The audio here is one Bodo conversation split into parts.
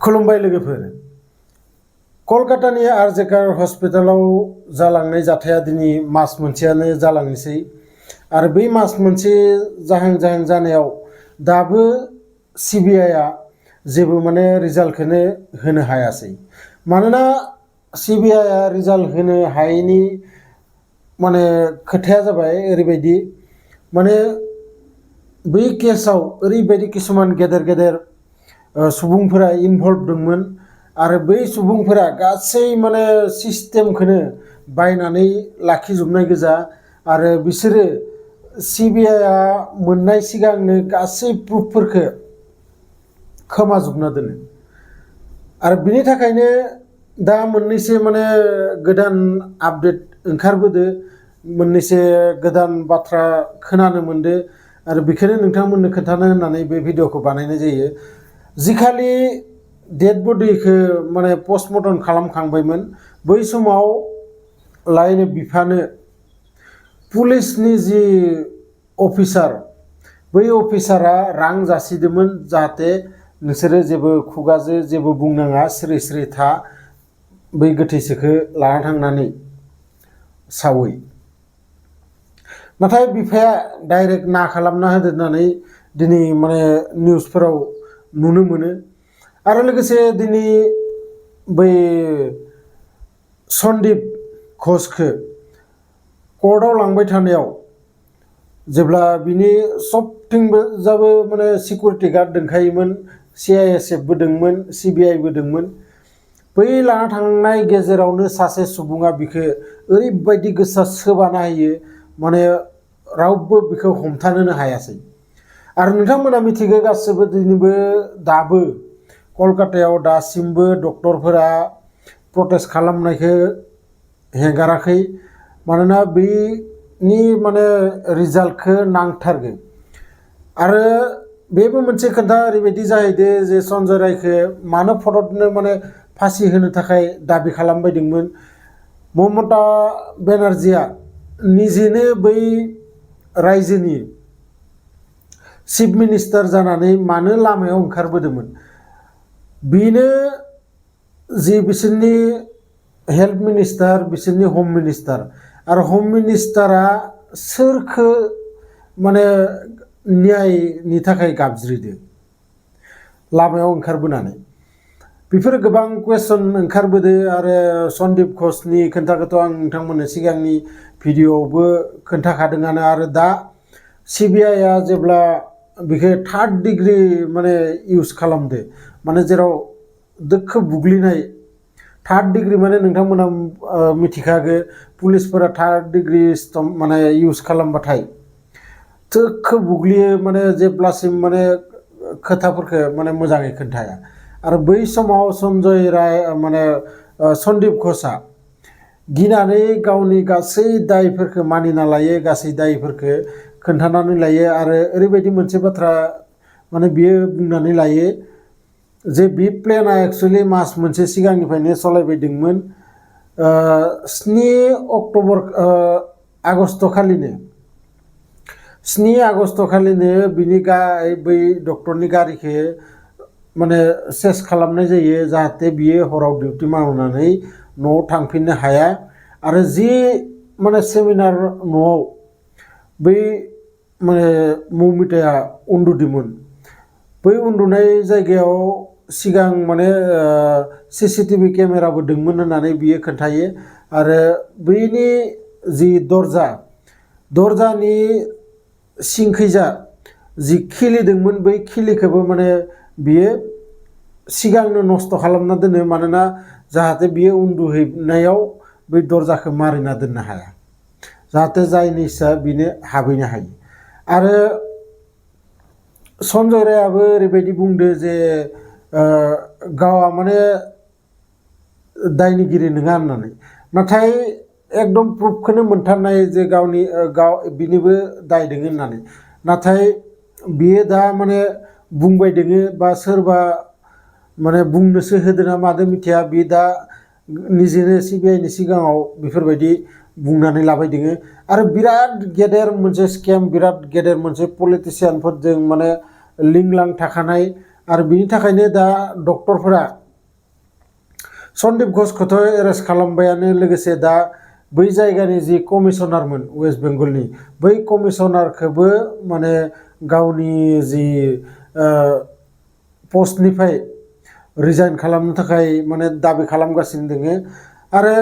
खुलुमबाय लोगोफोर। कलकातानि आरजेकार हस्पिटालाव जालांनाय जाथाया दिनै मास मोनसेयानो जालांनोसै आरो बै मास मोनसे जाहां जानायाव दाबो सिबिआइआ जेबो रिजाल्टखौनो होनो हायासै। मानोना सिबिआइआ रिजाल्ट होनो हायैनि खोथाया जाबाय ओरैबायदि बै केसाव ओरैबायदि किसुमान गेदेर सुबुंफोरा इनभल्भ दंमोन आरो बै सुबुंफोरा गासै सिस्टेमखौनो बायनानै लाखिजोबनाय गोजा आरो बिसोरो सिबिआइआ मोननाय सिगांनो गासै प्रुफफोरखौ खोमाजोबना दोनो आरो बिनि थाखायनो दा मोननैसो गोदान आपडेट ओंखारबोदो, मोननैसो गोदान बाथ्रा खोनानो मोनदो आरो बेखौनो नोंथांमोननो खोन्थानो होननानै बे भिडिअखौ बानायनाय जायो। जिखालि डेड बडिखौ पस्टमर्टम खालामखांबायमोन बै समाव लायनो बिफानो पुलिसनि जि अफिसार बै अफिसारा रां जासिदोंमोन जाहाथे नोंसोरो जेबो खुगाजों जेबो बुंनाङा, सिरि सिरि था, बै गोथैसोखौ लाना थांनानै सावै। नाथाय बिफाया डाइरेक्ट ना खालामना होदो होननानै दिनै निउसफोराव नुनो मोनो। आरो लोगोसे दिनै बै सन्दीप घोषखौ कर्टआव लांबाय थानायाव जेब्ला बिनि सबथिंबो जाबो सिकिउरिटि गार्ड दंखायोमोन, CISFबो दंमोन, CBIबो दंमोन। बै लाना थांनाय गेजेरावनो सासे सुबुङा बिखौ ओरैबायदि गोसा सोबाना होयो रावबो बिखौ हमथानोनो हायासै। आरो नोंथांमोना मिथिगौ गासिबो दिनैबो दाबो कलकातायाव दासिमबो डक्टरफोरा प्रटेस्ट खालामनायखौ हेगाराखै। मानोना बेनि रिजाल्टखौ नांथारगौ। आरो बेबो मोनसे खोथा ओरैबायदि जाहैदो जे सन्जय रायखौ मानो फटकनो फासि होनो थाखाय दाबि खालामबायदोंमोन। ममता बेनार्जीआ निजेनो बै रायजोनि चिफ मिनिस्टार जानानै मानो लामायाव ओंखारबोदोंमोन? बेनो जि बिसोरनि हेल्थ मिनिस्टार, बिसोरनि हम मिनिस्टार, आरो हम मिनिस्टारा सोरखौ न्यायनि थाखाय गाबज्रिदो लामायाव ओंखारबोनानै? बेफोर गोबां कुवेसन ओंखारबोदो। आरो सन्दीप घोषनि खोन्थाखौथ' आं नोंथांमोननो सिगांनि भिडिअ'आवबो खोन्थाखादोंआनो। आरो दा सिबिआइआ जेब्ला बेखौ 3rd डिग्री इउज खालामदो, जेराव दोखो बुग्लिनाय 3rd डिग्री नोंथांमोना मिथिखागो पुलिसफोरा 3rd डिग्री इउज खालामबाथाय दोखो बुग्लियो, जेब्लासिम खोथाफोरखौ मोजाङै खोन्थाया। आरो बै समाव सन्दीप घोषआ गिनानै गावनि गासै दायफोरखौ मानिना लायो, गासै दायफोरखौ खोन्थानानै लायो। आरो ओरैबायदि मोनसे बाथ्रा बियो बुंनानै लायो जे बे प्लेनआ एक्सुवेलि मास मोनसे सिगांनिफ्रायनो सालायबायदोंमोन। 7 आगस्ट खालिनो बिनि बै डक्टरनि गारिखौ सेस खालामनाय जायो जाहाथे बियो हराव डिउटि मावनानै न'आव थांफिननो हाया। आरो जि सेमिनार न'आव बै ममिताया उन्दुदोंमोन, बै उन्दुनाय जायगायाव सिगां CCTV केमेराबो दंमोन होननानै बियो खोन्थायो। आरो बैनि जि दरजानि सिंखैजा जि खिलिदोंमोन, बै खिलिखौबो बियो सिगांनो नस्थ' खालामना दोनो। मानोना जाहाथे बियो उन्दुहैनायाव बै दरजाखौ मारिना दोननो हाया, जाहाथे जाय निसा बिनो हाबहैनो हायो। आरो सन्जय रायाबो ओरैबायदि बुंदो जे गावआ दायनिगिरि नङा होननानै। नाथाय एकदम प्रुफखौनो मोनथारनाय जे बिनिबो दाय दङ होननानै। नाथाय बियो दा बुंबाय दोङो बा सोरबा बुंनोसो होदो ना मादो मिथिया, बे दा निजेनो सिबिआइनि सिगाङाव बेफोरबायदि बुंनानै लाबाय दोङो। आरो बिराद गेदेर मोनसे स्केम, बिराद गेदेर मोनसे पलिटिसियानफोरजों लिंक लां थाखानाय आरो बिनि थाखायनो दा डक्टरफोरा सन्दीप घोषखौथ' एरेस्ट खालामबायानो, लोगोसे दा बै जायगानि जि कमिशनारमोन वेस्ट बेंगलनि, बै कमिशनारखौबो माने गावनि जि पस्टनिफ्राय रिजाइन खालामनो थाखाय माने दाबि खालामगासिनो दोङो। आरो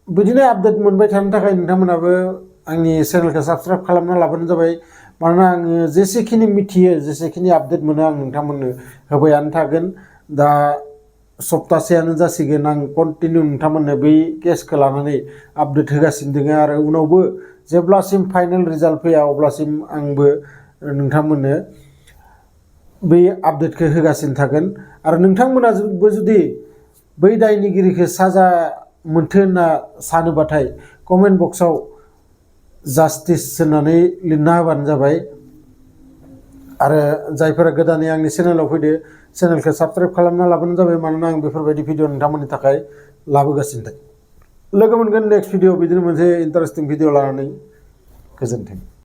बिदिनो आपडेट मोनबाय थानो थाखाय नोंथांमोनाबो आंनि चेनेलखौ साबस्क्राइब खालामना लाबानो जाबाय। मानोना आङो जेसेखिनि मिथियो, जेसेखिनि आपडेट मोनो आं नोंथांमोननो होबायानो थागोन। दा सप्तासेयानो जासिगोन आं कन्टिनिउ नोंथांमोननो बै केसखौ लानानै आपडेट होगासिनो दोङो। आरो उनावबो जेब्लासिम फाइनाल रिजाल्ट फैया अब्लासिम आंबो नोंथांमोननो बै आपडेटखौ होगासिनो थागोन। आरो नोंथांमोनाबो जुदि बै दायनिगिरिखौ साजा मोनथो होनना सानोबाथाय कमेन्ट बक्सआव जास्टिस होननानै लिरना होबानो जाबाय। आरो जायफोरा गोदानै आंनि चेनेलाव फैदो, चेनेलखौ साबस्क्राइब खालामना लाबानो जाबाय। मानोना आं बेफोरबायदि भिडिअ नोंथांमोननि थाखाय लाबोगासिनो थायो। लोगो मोनगोन नेक्स्ट भिडिअ बिदिनो मोनसे इन्टारेस्टिं भिडिअ लानानै। गोजोन्थों।